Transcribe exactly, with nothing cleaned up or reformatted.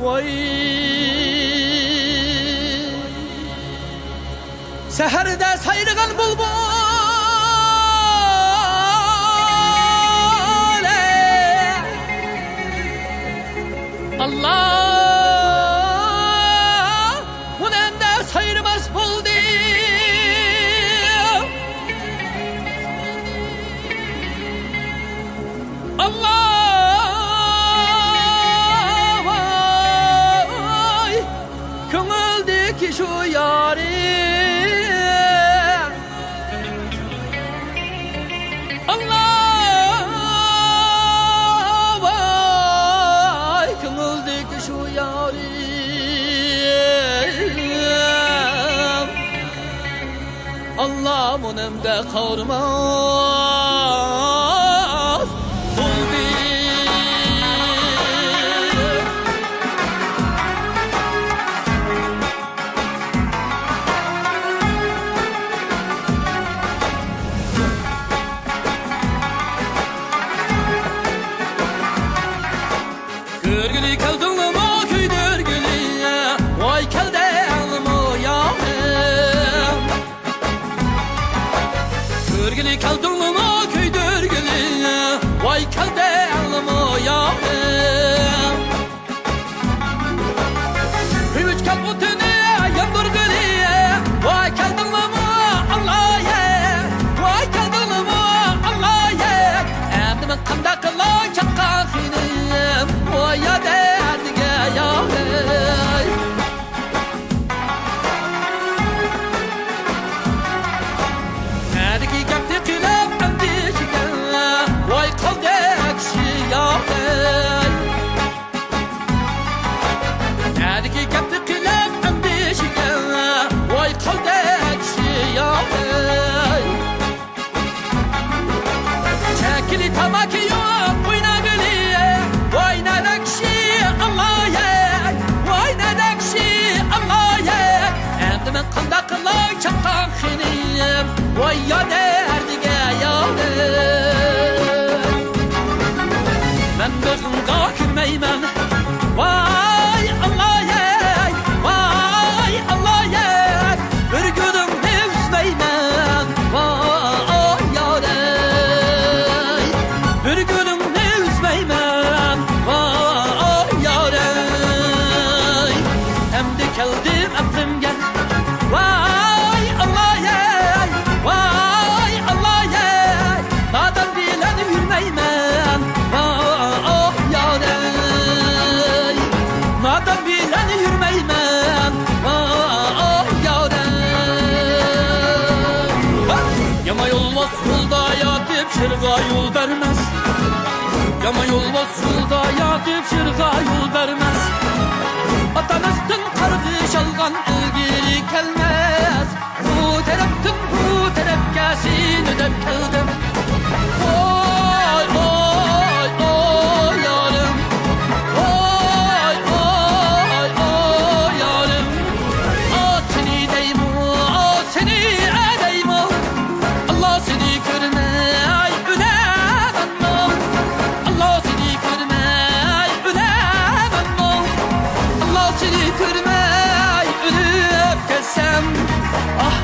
ۋاي، سەھەردە سايرىغان بۇلبۇل، ئاللا، بۇنى ئەمدى سايرىماس بولدى. ئاللا، ۋاي، كۆڭۈلدىكى شۇ يارىم. ئاللا، ۋاي، كۆڭۈلدىكى شۇ يارىم. ئاللا، مۇنەمدە قاۋرىماس بولدى. كۆرگىلى كەلدىڭلىمۇ كۆيدۈرگىلى، ۋاي كەلدىڭلىمۇ يارىم. كۆرگىلى كەلدىڭلىمۇ كۆيدۈرگىلى، ۋاي كەلدىڭلىمۇ يارىم. كۆيۈش كەلكۈننى ياندۇرغىلى، ۋاي كەلدىڭلىمۇ ئاللايە، ۋاي كەلدىڭلىمۇ ئاللايە. ئەمدى مەن قانداق قىلاي چاققان خېنىم، ۋاي يا دەردىگە يارەي. نەدىكى گەپنى قىلىپ ئەندىشىگە، ۋاي قالدى كىشى يارەي. نەدىكى گەپنى قىلىپ ئەندىشىگە، ۋاي قالدى كىشى يارەي. چەككىلى تاماكا يۇيۇپ ئوينىغىلى، ۋاي نەدە كىشى ئاللايە، ۋاي نەدە كىشى ئاللايە. ئەمدى مەن قانداق قىلاي چاققان خېنىم، ۋاي يا دەردىگە يارەي. مەن بېغىڭغا كىرمەيمەن، ۋاي ئاللايەي، ۋاي ئاللايەي. بىر گۈلۈڭنى ئۈزمەيمەن، ۋاي يارەي. بىر گۈلۈڭنى ئۈزمەيمەن، ۋاي يارەي. ئەمدى كەلدىم ئەقلىمگە، ۋاي ئاللايەي، ۋاي ئاللايەي. نادان بىلەن يۈرمەيمەن، ۋاي يارەي. نادان بىلەن يۈرمەيمەن، ۋاي يارەي. يامان يولۋاس يولدا ياتىپ، شىرغا يول بەرمەس. يامان يولۋاس يولدا ياتىپ، شىرغا يول بەرمەس. ئاتىمىزدىن قارغىش ئالغان ئىلگىرى كەلمەس. ئۇ تەرەپتىن بۇ تەرەپكە سېنى دەپ كەلدىم. ۋاي، ۋاي، ۋاي يارىم. ۋاي، ۋاي، ۋاي يارىم. ئا سېنى دەيمۇ، ئا سېنى ئەدەيمۇ. ئاللا سېنى كۆرمەي ئۆلەمەنمۇ؟ ئاللا سېنى كۆرمەي ئۆلەمەنمۇ؟ ئاللا سېنى كۆرمەي ئۆلۈپ كەتسەم، ئاھ،